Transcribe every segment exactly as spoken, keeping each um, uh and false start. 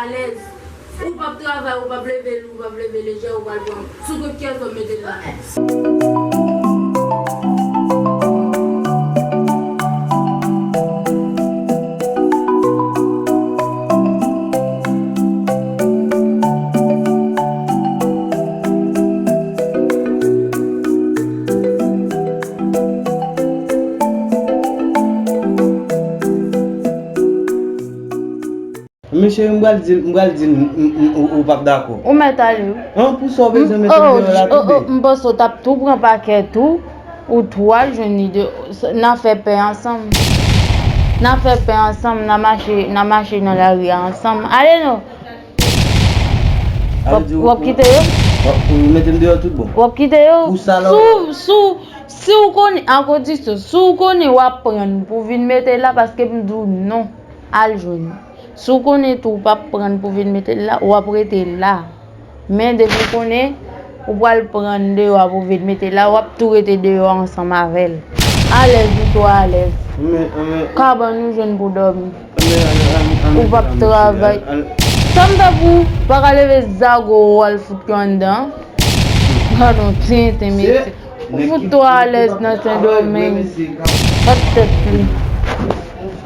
Alèz. Ou p ap travay, ou p ap leve lou, ou p ap leve lejè, ou pral pran sou kout kè zòm mete l la. Mesye, m pral di l, m pral di l, m, m, m, ou, ou p ap dakò. Ou mèt ale wi. An, pou sa w bezwen mete m deyò la tou byen. M panse w t ap tou pran pakèt ou, ou tou al jwenn li de, n a fè pè ansanm. N a fè pè ansanm, n a mache, n a mache nan lari a ansanm. Ale non. W ap, w ap kite yo? W ap, ou mete m deyò tout bon. W ap kite yo? Pou sa la. Si w, si w, si w konnen, a kondisyon, si w konnen w ap pran pou vin mete la, paske m di w non, al jwenn. Si w konnen tou w p ap pran pou vin mete l la, w ap rete la. Men depi w konnen ou pral pran deyò a pou vin mete la, w ap tou rete deyò ansanm avè l. Alèz ou tou alèz. Kabann ou jwenn pou dòmi. Ou p ap travay. Sa m ta pou w pa ka leve zago w al fout yo anndan. Gadon tenten mesye. Ou fout twò alèz nan Sendomeng. Gad tèt li.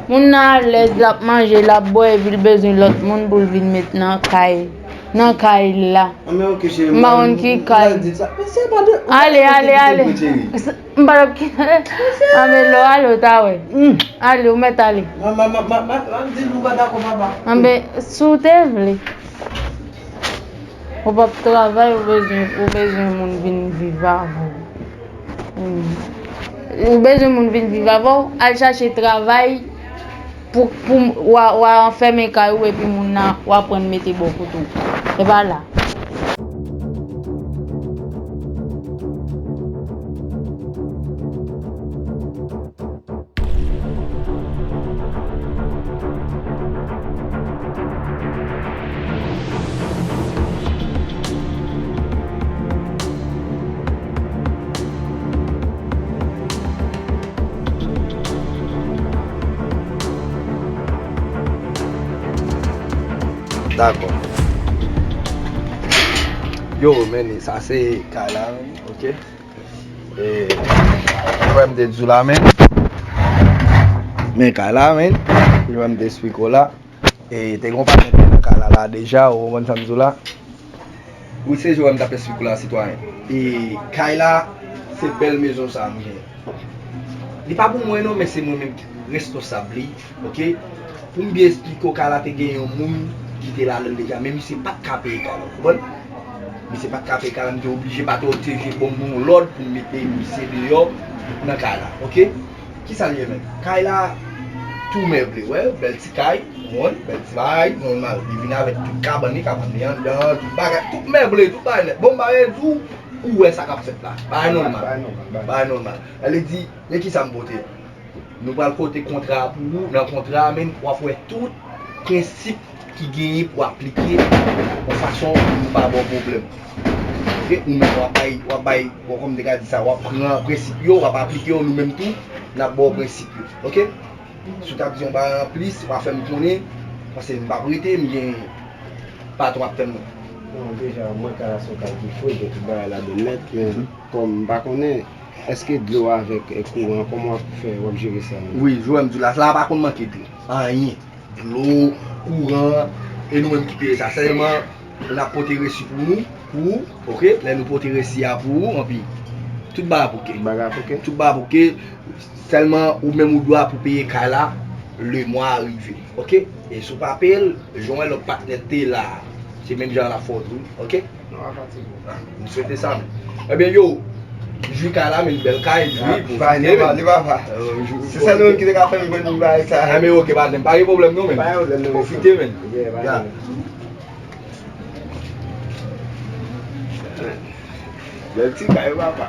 Moun nan alèz, l ap manje, l ap bwè, epi l bezwen lòt moun pou l vin met nan kay, nan kay la. M pa konn ki kay. Ale, ale, ale. M pa t ap kite. Anben lè w ale, w ta wè. Ale, ou mèt ale. Anben, si w te vle. Ou p ap travay, ou bezwen, ou bezwen moun vin viv avè w. Ou bezwen moun vin viv avè w, al chache travay pou, pou w a, w a anfèmen kay ou epi moun nan w a pran mete bò kote w. Se pa la. Dakò. Yo, men sa se kay la, ok? E, frè m te di w la, men. Men kay la, men. Frè m te esplike w la. E, te gen yon patnè ki te nan kay la, la deja, ou konprann sa m di w la? Wi, se jan m t ap esplike w la, sitwayen. E, kay la, se bèl mezon sa m gen. Li pa pou mwen non, men se mwen menm ki responsab li. Ok? Pou m byen esplike w, kay la te gen yon moun ki te ladan l deja, men misye pa t ka peye kay la, w konprann? Misye pa t ka peye kay la, m te oblije, patwon te jwe ban m yon lòd pou m mete misye deyò nan kay la, ok? Kisa l ye menm? Kay la tou meble, w wè, bèl ti kay, w konprann, bèl ti bagay, nòmal. Li vin avèk tout kabann li, kabann li anndan, tout bagay, tout meble, tout bagay nèt. Bon, m pa gen di w, ou wè sa k ap fèt la. Bagay nòmal. Bagay nòmal. Bagay nòmal. Sa vle di, men kisa m pote. Nou pral pote kontra a pou ou. Nan kontra a menm, w ap wè tout prensip ki genyen pou aplike yon fason pou nou pa ba w pwoblèm. Ok? Ou menm w ap bay, w ap bay, bon, kòm m te ka di sa, w ap pran prensip yo, w ap aplike yo, nou menm tou, n ap ba w prensip yo. Ok? Si w ta di yon bagay anplis, w a fè m konnen, paske m p ap rete, m gen patwon ap tann mwen. Non, deja, mwen, kay la se yon kay ki fre, gen tout bagay ladan nèt, men kòm m pa konnen, èske dlo avèk, e, kouran, kòman w ap fè, w ap jere sa menm? Wi, jan m di w la, la pa konn manke dlo. Anyen. Dlo, kouran, e nou menm ki peye sa. Sèlman, n ap pote resi pou nou, pou ou, ok? Lè nou pote resi a pou ou, anpi tout bagay bouke. Tout bagay bouke? Tout bagay bouke. Sèlman, ou menm ou dwa pou peye kay la, lemwa a rive, ok? E si w pa peye l, jan w wè lòt patnè te la, se menm jan l ap fè w tou, ok? Non, pa fatige. M swete sa, men. Ebyen, yo, jwi kay la, men bèl kay, jwi, pwofite, men. Li pa pa. Se sèl nou menm ki te ka fè m jwenn bagay sa. Ebyen, ok, pa gen pwoblèm, non, men. Pa gen pwoblèm, non, men. Pwofite, men. Ok, pa gen pwoblèm. Bèl ti kay, papa.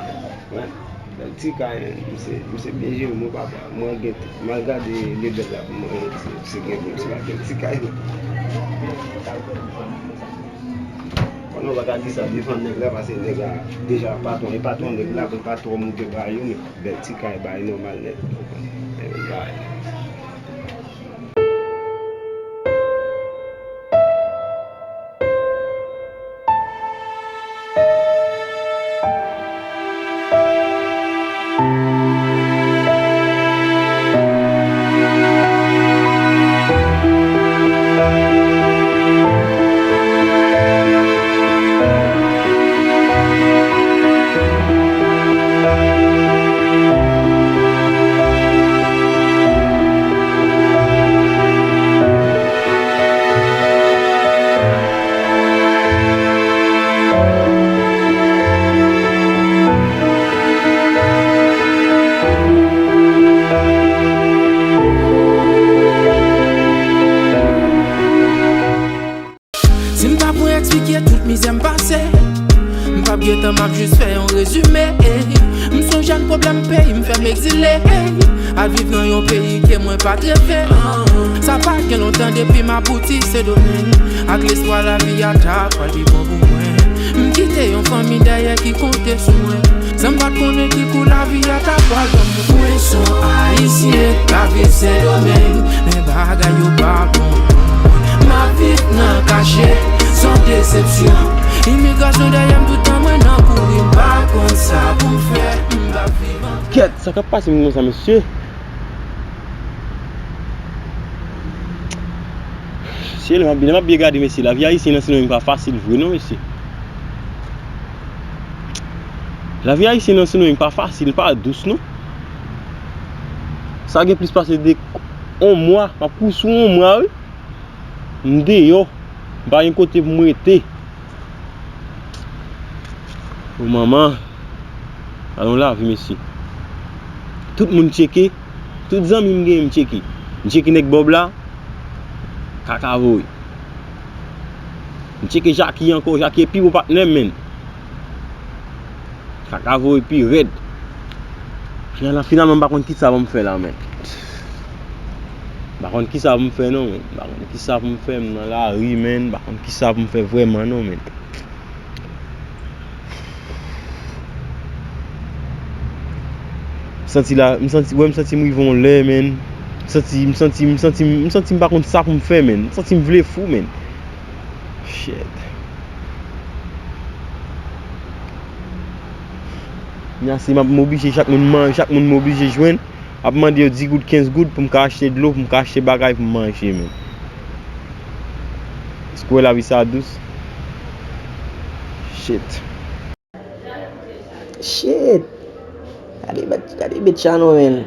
Bèl ti kay, misye, misye byen jere, mwen, papa. Mwen gen, m al gade lebèl la pou mwen, se, se gen, se pa bèl ti kay, non. Konnen w pa ka di sa devan nèg la, paske nèg la deja patwon, e patwon nèg la, pou l pa twò moute ba yo, men bèl ti kay, bay nòmal nèt. Bèl bay. Lè m peyi m fè m egzile, ey, al viv nan yon peyi ke mwen pa t reve. Sa pa gen lontan depi m abouti Sendomeng, ak lespwa lavi a ta pral pi bon pou mwen. M kite yon fanmi dèyè ki konte sou mwen, san m pa t konnen ki kou lavi a ta pral ban mwen. Mwen se yon Ayisyen k ap viv Sendomeng, men bagay yo pa bon pou mwen. M ap viv nan kache, se yon desepsyon. Imigrasyon dèyè m toutan, mwen nan kouri, m pa konn sa pou m fè, m p ap viv ankò. Kèt, sa k ap pase moun konsa, mesye? Mesye, lè m ap, lè m ap byen gade, mesye, lavi ayisyen nan Sendomeng pa fasil vre non, mesye. Lavi ayisyen nan Sendomeng pa fasil, pa dous non. Sa gen plis pase de yon mwa, m ap kouri sou yon mwa, wi. M deyò, m pa gen kote pou m rete. O manman, gade yon lavi, mesye. Tout moun tcheke, tout zanmi m genyen m tcheke. M tcheke nèg Bòb la, kaka voye. M tcheke Jaki ankò, Jaki e pi bon patnè m, menn. Kaka voye pi rèd. Finalman, finalman, m pa konn kisa pou m fè la, menn. M pa konn kisa pou m fè non, menn. M pa konn kisa pou m fè, m nan lari, menn. M pa konn kisa pou m fè vrèman non, menn. M santi la, m santi, wè, m santi m rive yon lè, menn. M santi, m santi, m santi, m santi m pa konn sa pou m fè, menn. M santi m vle fou, menn. Shit. Kounya se m ap, m oblije, chak moun man, chak moun m oblije jwenn, ap mande yo dis goud, kenz goud pou m ka achte dlo, pou m ka achte bagay pou m manje, menn. Èske w wè lavi sa dous? Shit. Shit. Gade, gade, gade Betcha non, menn.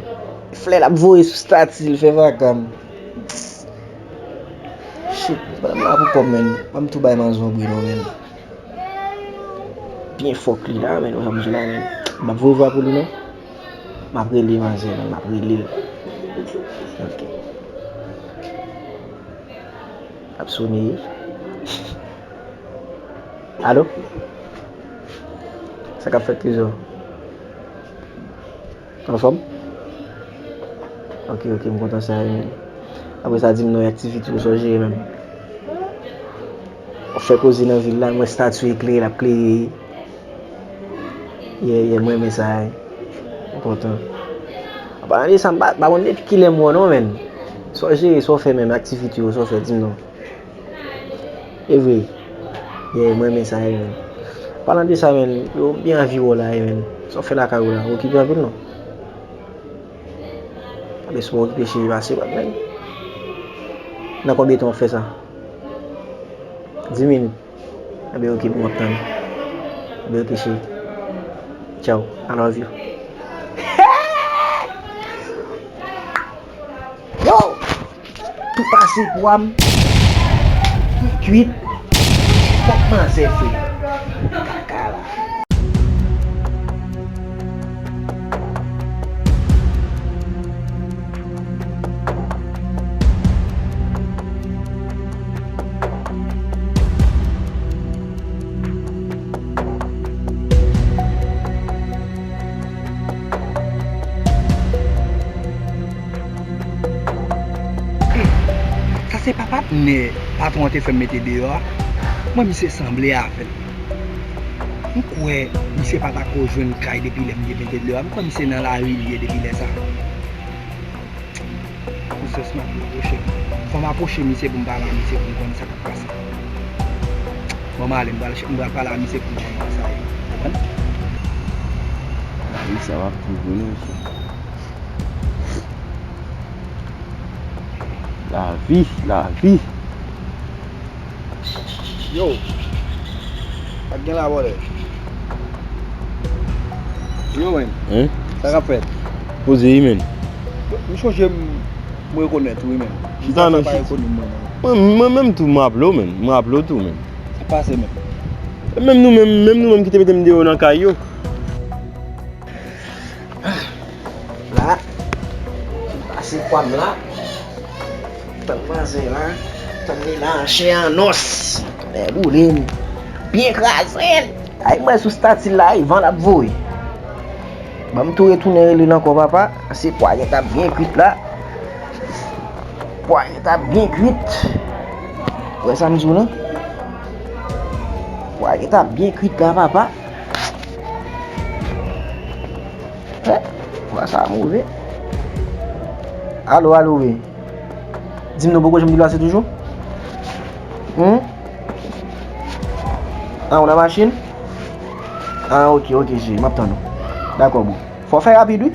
Flè l ap voye sou stati l fè vakam. Shit, se pa m la pou kò m, menn. Pa m tou bay manzon bri non, menn. Byen fòk li la, menn, ou sa m di la, menn. M ap voye vwa pou li non. M ap rele manzè, menn, m ap rele l. Ok. Ap sone. Alo? Sa k ap fèt, Krizo? Anfòm? Ok, ok, m kontan sa, wi, menn. Apre sa, di m non, e aktivite w sa w jere menm? W ap fè koze nan vil la, m wè stati w eklere, l ap klere. Yeah, yeah, m renmen sa, wi. M kontan. An palan de sa, m pa, pa konn depi kilè m wè w non, menn. Sa w jere, sa w fè menm, aktivite w, sa w fè, di m non. E vre. Yeah, mwen renmen sa, yeah, menn. Palan de sa, menn, yo byen anvi wè w la, yeah, menn. Sa w fè lakay ou la, w okipe anpil non. Anben, si w pa okipe, cheri, pase, menn. Nan konbyen tan w ap fè sa? Dis minit. Anben, ok, bon, m ap tann. Anben, ok, cheri. Ciao. I love you. Yo! Tou pase pwa m. Li kwit. Fòk manzè fè. Kaka la. Sa se pa patnè patwon an te fè m mete deyò a? Mwen, misye sanble avè l. M kwè misye pa t ko jwenn kay depi lè m te mete l deyò a. M kwè misye nan lari li ye depi lè sa. Konsyans m ap pwoche. Fò m apwoche misye pou m pale a misye pou m konn sa k ap pase. Bon, m ale, m pral, m pral pale a misye pou m konn sa ye. Konprann? Lavi sa w ap viv wi non, mesye. Lavi, lavi. Yo, pa t gen la vòlè. Yo, menn. Hein? Sa k ap fèt? Poze wi, menn. M chonje m, m rekonèt ou wi, menn. Chita nan chita. Mwen, mwen menm tou, m raple w, menn. M raple w tou, menn. Sa pase, menn? Menm nou menm, menm nou menm ki te mete m deyò nan kay yo. La, pase kwa m la. Tann manzè la. Tann li la an chè an os. Tonnè boule m. Byen kraze l. Ay, mwen sou stati la, e van l ap voye. Ban m tou retounen rele l ankò, papa. Se pwa gentan byen kwit la. Pwa gentan byen kwit. Wè sa m di w lan? Pwa gentan byen kwit la, papa. Hè, pwa sa move. Alo, alo, wi. Di m non, poko janm deplase toujou? Hum? Ah, ou nan machin? Ah, ok, ok, cheri, m ap tann ou. Dakò, boo. Fò w fè rapid, wi.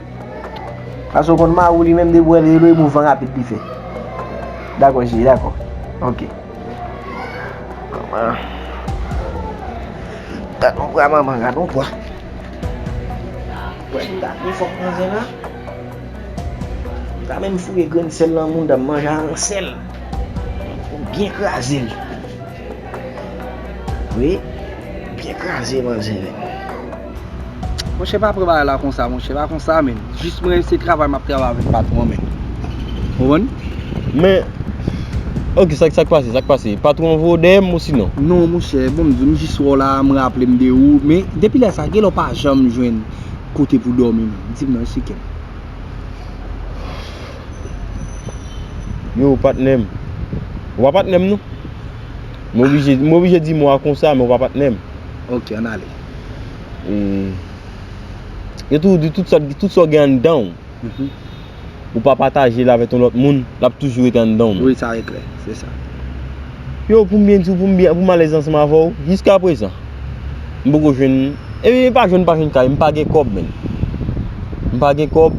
Paske w konn mari w li menm depi w wè l rele w, e mouvan rapid li fè. Dakò, cheri, dakò. Ok. Manman. Gad yon pwa, manman, gad yon pwa. Wè, m ta byen fòk nan zen la. M ta menm fouye grenn sèl nan mouda m, manje a yon sèl. Pou byen kraze l. Wi, byen kraze manzè. Monchè, pa pran bagay la konsa, monchè, pa konsa, menn. Jis mwen, se travay m ap travay avèk patwon an, menn. Konprann? Men, ok, sa, sa k pase, sa k pase? Patwon an voye w dèyè m, osinon? Non, monchè, bon, m di w, m jis wè w la, m raple m de ou, men depi lè sa, genlè w pa janm jwenn kote pou dòmi, menn. Di m non, esplike m. Yo, patnè m. Ou pa patnè m, non. M oblije, m oblije di mo a konsa, men ou pa patnè m. Ok, ann ale. E, yo toujou di tout sa, tout sa w gen anndan w. Mhm. Ou pa pataje l avèk yon lòt moun, l ap toujou rete anndan w. Wi, sa e klè, se sa. Yo, pou m byen di w, pou m byen, pou m alèz ansanm avè w, jiskaprezan, m poko jwenn, e, e pa jwenn, pa jwenn kay, m pa gen kòb, menn. M pa gen kòb,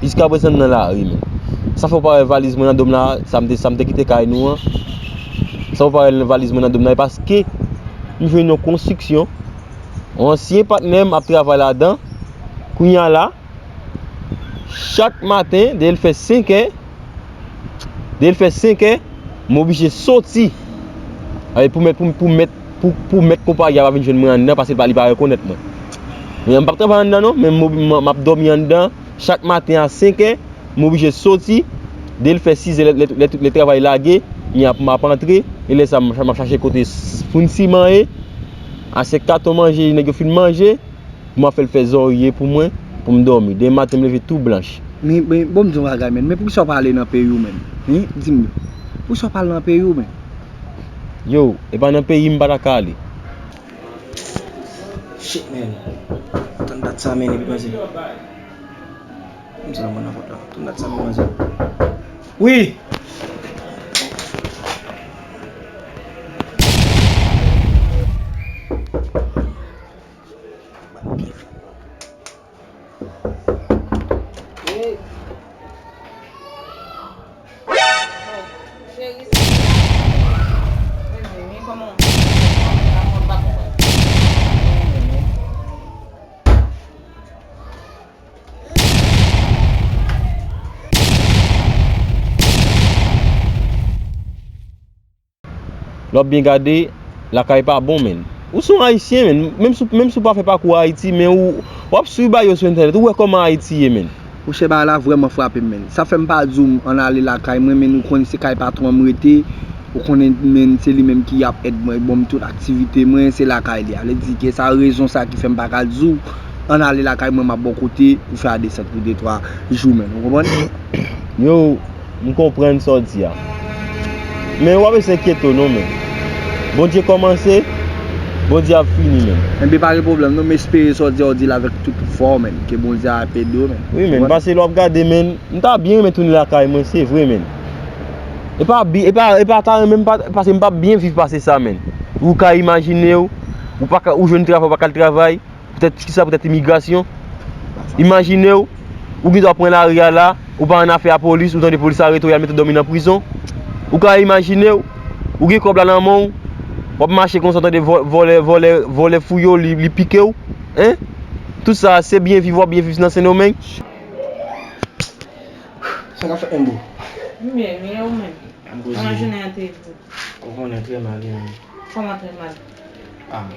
jiskaprezan m nan lari, menn. Sa fè w pa wè valiz mwen nan do m la, sa m te, sa m te kite kay nou an. Sa fè w pa wè valiz mwen nan do m la, e paske m jwenn yon konstriksyon, yon ansyen patnè m ap travay ladan, kounye a la, chak maten, depi l fè senkè, depi l fè senkè, m oblije soti. Ay, pou mèt, pou, pou mèt, pou, pou mèt konpayi a pa vin jwenn mwen anndan, paske li pa, li pa rekonèt mwen. Men m p ap travay anndan non, men m, m, m ap dòmi anndan. Chak maten a senkè, m oblije soti. Depi l fè sizè, lè, lè, lè, lè travay lage, m ap, m ap antre. E lè sa, m, m ap chache kote s-, foun siman ye. Asyèt katon manje, nèg yo fin manje. Pou m ap fè l fè zòrye pou mwen, pou m dòmi. Demen maten, m leve tou blanch. Men, men, bon, m di yon bagay, menn. Men poukisa w pa ale nan peyi w, menn? Hein? Di m non. Poukisa w pa al nan peyi w, menn? Yo, e pa nan peyi m pa ta ka ale. Shit, menn. Tann dat sa, menn, epi panse. Kòmsi nan mòn nan pòt la. Tann dat sa, menn, panse. Wi! Lè w ap byen gade, lakay pa bon, menn. Ou se yon Ayisyen, menn. Menm si, menm si w pa fè pakou Ayiti, men ou, w ap swiv bagay yo sou entènèt, ou wè kòman Ayiti ye, menn. Monchè, bagay la vrèman frape m, menn. Sa fè m pa di w ann ale lakay mwen, menn, ou konnen se kay patwon an m rete. Ou konnen, menn, se li menm ki ap èd mwen, ban m tout aktivite mwen, se lakay li a. Vle di ke sa rezon sa ki fè m pa ka di w ann ale lakay mwen, m ap ba w kote pou fè a desant pou de twa jou, menn. Ou konprann? Yo, m konprann sa w di a. Men ou pa bezwen enkyete w non, menn. Bondye kòmanse, Bondye ap fini, menn. Enben, pa gen pwoblèm non, m espere sa w di a, w di l avèk tout fò w, menn. Ke Bondye ap ede w, menn. Wi, menn, paske lè w ap gade, menn, m ta byen renmen tounen lakay mwen, se vre, menn. E pa bi-, e pa, e pa ta renmen m pa, paske m p ap byen viv pase sa, menn. Ou ka imajine w, ou pa ka, ou jwenn travay, ou pa ka al travay. Poutèt kisa? Poutèt imigrasyon. Imajine w, ou gen dwa pran lari a la, ou pa annafè a polis, ou tande polis arete w, y al mete w dòmi nan prizon. Ou ka imajine w, ou gen kòb la nan men w, w ap mache konsa, w tande vò-, vòlè, vòlè, vòlè fouye w, li, li pike w. Hein? Tout sa, se byen viv, w ap byen viv nan Sendomeng. Sa k ap fèt, menm, boo? M byen, men e ou menm? Kòman jounen an te ye pou ou? Ou konnen, trè mal, wi. Kòman trè mal? Ah.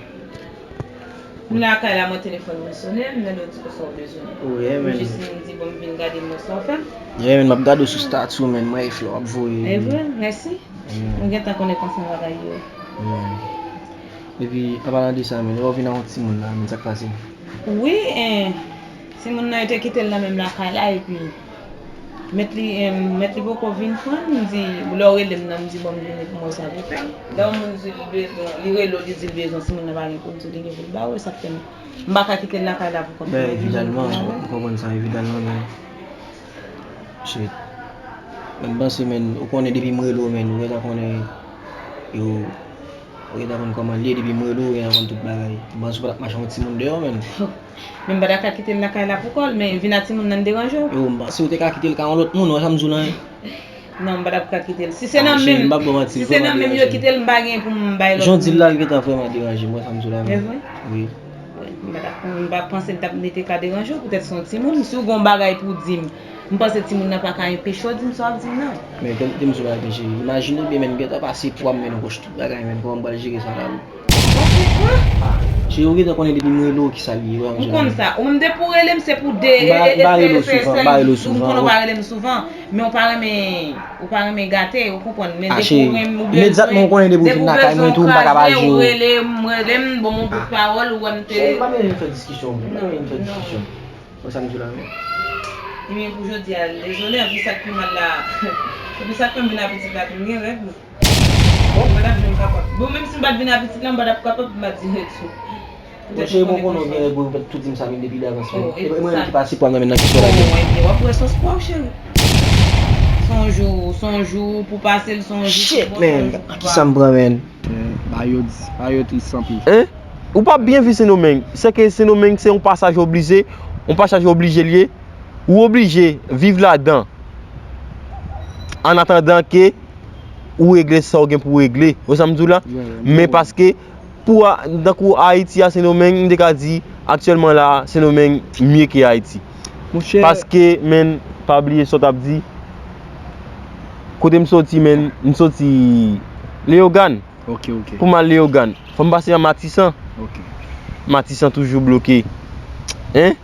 M lakay la, mwen telefòn mwen sonnen, m mande w di konsa w bezwen. Wi, men. M jis vin di, bon, m vin gade m wè sa w fè. Yeah, men, m ap gade w sou stati w, men, m wè flè w ap voye. E vre, mèsi. Yeah. Mwen gentan konnen konsa bagay yo. Yeah. Epi, an palan de sa, men, lè w vin ak yon timoun la, men, sa k pase? Wi, en. Timoun nan, yo te kite l nan menm lakay la, epi mèt li, em, mèt li poko vin pran l, m di, lè w rele m nan, m di, bon, m vini pou m wè sa pou fè. Lè yon moun di li bezwen, li rele w, li di l bezwen, timoun nan pa gen pou l di w, li gen pou l ba w, e sa k fè m, m pa ka kite l lakay la pou kont mwen, m vini pou m ale. Evidalman, m konprann sa, evidalman, men, shit. Men m panse, men, ou konnen depi m rele w, men, ou gentan konnen yo, ou gentan konn kòman l ye, depi m rele w, ou gentan konn tout bagay. M panse ou pa t ap mache yon timoun deyò, men. Men m pa ta ka kite l lakay la pou kò l, men vin a timoun nan deranje w. Yo, m panse ou te ka kite l ka yon lòt moun, ou wè sa m di w la, hein? Non, m pa t ap ka kite l. Si se nan menm, si se nan menm yo kite l, m pa gen pou m bay lòt moun. Jan w di l la, l gentan vrèman deranje m, ou wè sa m di w la, men. E vre? Wi. Wi, m pa t ap, m pa panse l t ap, li te ka deranje w, poutèt se yon timoun. Si w gen yon bagay pou w di m, m panse timoun nan pa ka enpeche w di m sa w ap di m nan. Men, tann, tann m di w bagay, men, cheri. Imajine w byen, men, m gentan pase pwa m, men, nan pòch tout bagay, men, kòman m pral jere sa la, wi? Cheri, ou gentan konnen depi m rele w ki sa l ye, ou wè m di w la. M konn sa. Ou menm depi w rele m, se pou de, e, e, e, se, se, se, m pa rele w souvan, m pa rele w souvan, m konnen ou pa rele m souvan. Men ou pa renmen, ou pa renmen gate, ou konprann. Men depi w renmen, ou bezwen, depi w bezwen w kraze, ou rele m, rele m, ban m yon bout pawòl, ou wè m te. Cheri, m pa renmen fè diskisyon, m pa renmen fè diskisyon. Wè sa m di w la, men. Ebyen, pou jodi a, dezole, anpi sa k pi mal la, anpi sa k fè m vin a pitit la tou, m gen règ, wi. Bon, m pa t ap janm kapab. Bon, menm si m pa t vin a pitit la, m pa t ap kapab, m pa t di ret sou. Monchè, bon, konnen w gen règ, ou tou di m sa, men depi davans, men. E mwen menm ki pase pwa m nan, men nan kesyon la, men. Bon, ebyen, w ap wè sòs pwa w, cheri. Se yon jou, se yon jou pou pase l, se yon jou pou bon, se yon jou pou pa. Shit, man. Kisa m pran, man? Eh, ba yo di, ba yo tris anpil. Hein? Ou p ap byen viv Sendomeng. Sèke Sendomeng se yon pasaj oblije, yon pasaj oblije l ye. Ou oblije viv ladan. Annatandan ke ou regle sa w gen pou w regle. Ou wè sa m di w la? Yeah, yeah. Men paske pou a, tankou Ayiti a Sendomeng, m te ka di aktyèlman la, Sendomeng mye ke Ayiti. Monchè. Paske, men, pa bliye sa w t ap di. Kote m soti, men, m soti Leyogàn. Ok, ok. Pou m al Leyogàn, fò m pase nan Matisan. Ok. Matisan toujou bloke. Hein?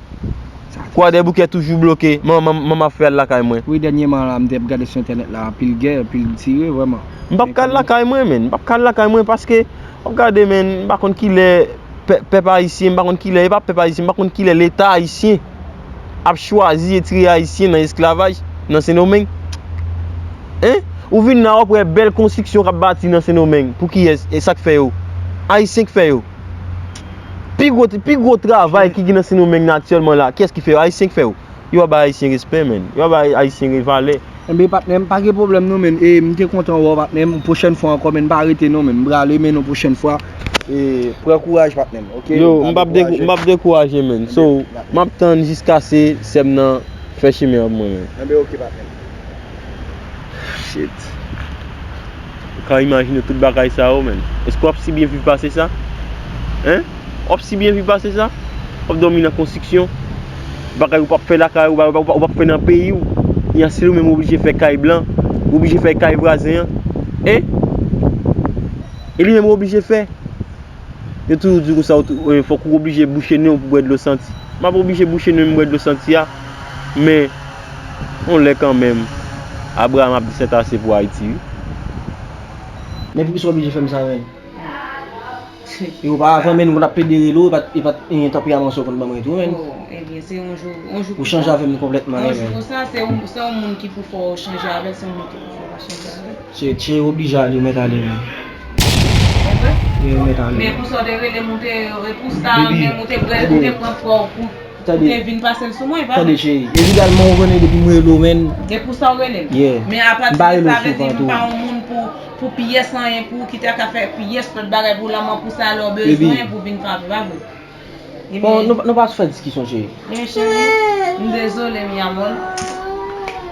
Kwadèboukè toujou bloke. Manman, manman ap fè al lakay mwen. Wi, dènyèman la, m te ap gade sou entènèt la, anpil gè, anpil tire, vrèman. M p ap ka al lakay mwen, men. M p ap ka al lakay mwen paske, w ap gade, men, m pa konn kilè pè-, pèp ayisyen, m pa konn kilè, e pa pèp ayisyen, m pa konn kilè Leta ayisyen ap chwazi retire Ayisyen nan esklavaj nan Sendomeng. Hein? Ou vin la, w ap wè bèl konstriksyon k ap bati nan Sendomeng. Pou kiyès? E sa k fè yo? Ayisyen k fè yo. Pi gwo, pi gwo travay ki gen nan Sendomeng nan aktyèlman la, kiyès ki fè yo? Ayisyen k fè yo. Yo pa bay Ayisyen respè, men. Yo pa bay Ayisyen valè. Enben, patnè m, pa gen pwoblèm non, men. E, m te kontan wè w, patnè m. Pwochèn fwa ankò, men, pa rete non, men. M prale, men, yon pwochèn fwa. E, pran kouraj, patnè m, ok? Yo, m p ap dekou-, m p ap dekouraje, men. So, m ap tann jiskaske sè m nan fè chemen an pou mwen, men. Enben, ok, patnè m. Shit. Ou ka imajine tout bagay sa yo, men. Èske w ap si byen viv pase sa? Hein? W ap si byen viv pase sa? W ap dòmi nan konstriksyon. Bagay ou p ap fè lakay ou, bagay ou p ap, ou p ap fè nan peyi w. Epi se ou menm ou oblije fè kay blan, ou oblije fè kay vwazen an. Hein? E li menm ou oblije fè. Yo toujou di konsa, ou tou-, eh, fòk ou oblije bouche nen w pou bwè dlo santi. M ap oblije bouche nen m bwè dlo santi a, men, yon lè kanmenm, Abraram ap di sètase pou Ayiti, wi. Men poukisa w oblije fè m sa, menm? E oparavan, menm, moun ap plede rele w, e pa t, e pa t, eh, tanperaman sa w konn ban mwen tou, menm. Oh, ebyen, se yon jou, yon jou pou sa. Ou chanje avè m konplètman, menm. Yon jou pou sa, se yon, se yon moun ki pou fè w chanje avè l, se yon moun ki pou fè w pa chanje avè l. Se, se oblije ale, ou mèt ale, menm. E vre? Wi, ou mèt ale. Men pou sa w te rele m, ou te, e pou sa, menm ou te pran, ou te pran pwa w pou, pou te vin pase l sou mwen, e pa vre? Tande, cheri. Evidalman, ou konnen depi m rele w, menm. E pou sa w rele m? Yeah. Men apati de sa, vle di m pa yon moun pou, pou pyès anyen, pou ou ki ta ka fè pyès lòt bagay pou lanmò, pou sa lè w bezwen, pou vin frape, pa vre? Bon, nou, nou pa sou fè diskisyon, cheri. Men cheri, m dezole, mi amor.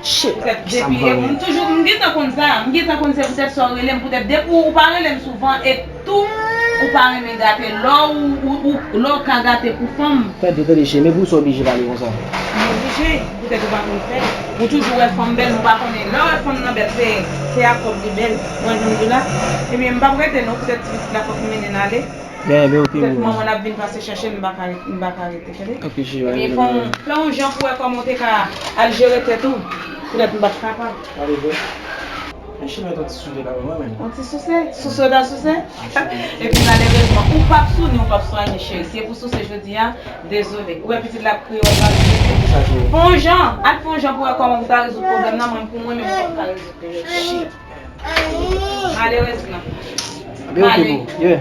Shit, poutèt depi, m toujou, m gentan konn sa, m gentan konn se poutèt sa w rele m, poutèt depi w pa rele m souvan, e tou, ou pa renmen gate, lè w, ou, ou, lè w ka gate pou fanm. Tande, tande, cheri, men poukisa w oblije pale konsa? M oblije, poutèt ou pa konn fè. Ou toujou wè fanm bèl, m pa konnen. Lè w wè fanm nan bèl, se, se a kòb li bèl. Mwen, jan m di w la, ebyen, m p ap rete non, poutèt ti pitit la fòk m mennen l ale. Byen, byen, ok. Poutèt manman l ap vin pase chèche m, m pa ka ret-, m pa ka rete, tande. Ok, cheri. Ebyen, fè yon, fè yon jan pou wè kòman w te ka al jere tèt ou. Poutèt m p ap kapab. Ale vre. Chimè, yon ti souse la pou mwen menm. Yon ti souse? Souse w ta souse? Epi malerezman, ou p ap sou ni ou p ap swanyen, cheri. Si e pou souse jodi a, dezole. Ou wè pitit la ap kriye, w ap rete. Fon jan, al fon jan pou wè kòman ou ta rezoud pwoblèm nan, mwen pou mwen menm, ou p ap ka rezoud li. Shit. Malerezman. Be oke pou. Yeah.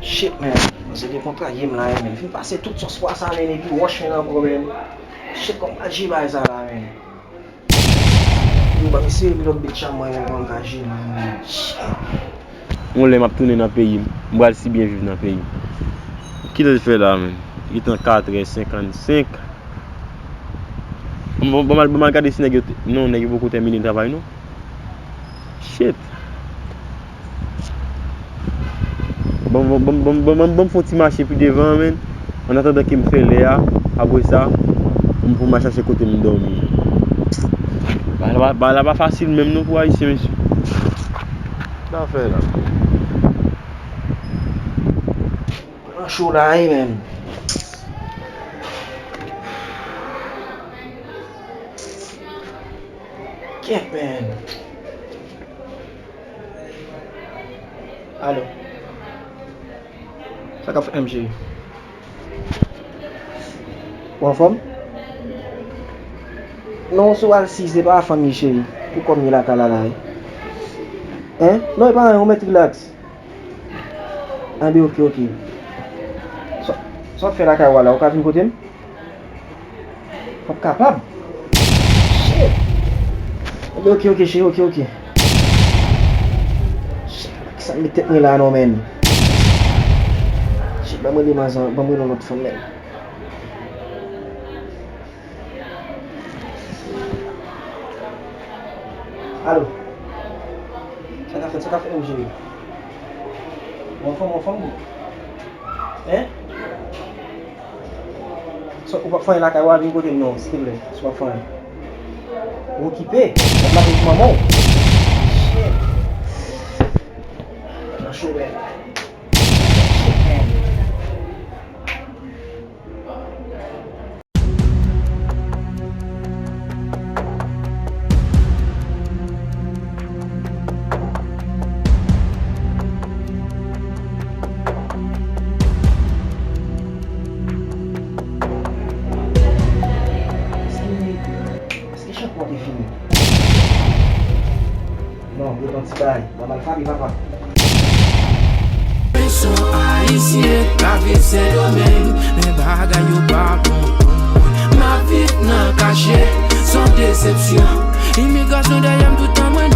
Shit, man. Mwen se gen kontra ye m la, man. Fin pase tout sòs pwa sa, man, epi wòch men ankò, man. Shit, kòm pa jibay sa la, man. Yo, ban m eseye lòt bit chan mwen, men kòm pa jibay, man. Shit. Yon lè m ap tounen nan peyi m, m pral si byen viv nan peyi m. Kilè l fè la, man? Li tan katrè senkannsenk. Bon, bon, m al, bon, m al gade si nèg yo te, non, nèg yo poko tèmine travay, non. Shit. Bon, bon, bon, bon, bon, bon, bon, fè yon ti mache pi devan, man. Annatandan ke m fè lè a, apre sa, m pou m al chache kote m dòmi. Bagay la, bagay la pa fasil menm non pou Ayisyen, mesye. Sa fè la. Pran cho la, wi, man. Kèt, man. Alo. Sa k ap fèt menm, cheri? Ou anfòm? Non, si w al si, se pa fanmi, cheri. Pou kòm ye lakay la, la, wi. Hein? Non, e pa anyen, ou mèt rilaks. Anben, oke, oke. Sa, sa w ap fè lakay ou a la, ou ka vin kote m? P ap kapab. Shit. Anben, oke, oke, cheri, oke, oke. Shit, kisa m met tèt mwen la non, man? Shit, ban m rele manzè, ban m rele yon lòt fanm, man. Alo. Sa k ap fèt, sa k ap fèt, m cheri? Ou anfòm, ou anfòm, bro? Hein? So, ou p ap fè anyen lakay ou a, vin kote m non, silvouplè, si w ap fè anyen. Ou okipe, w ap lave pou manman w. Shit. Nan cho, man. Shit, man. Èske, èske chanpwen te fini? Non, yo ton ti bagay. Mwen mal frape, papa. Mwen se yon Ayisyen k ap viv Sendomeng, men bagay yo pa bon pou mwen. M ap viv nan kache, se yon desepsyon. Imigrasyon dèyè m toutan, mwen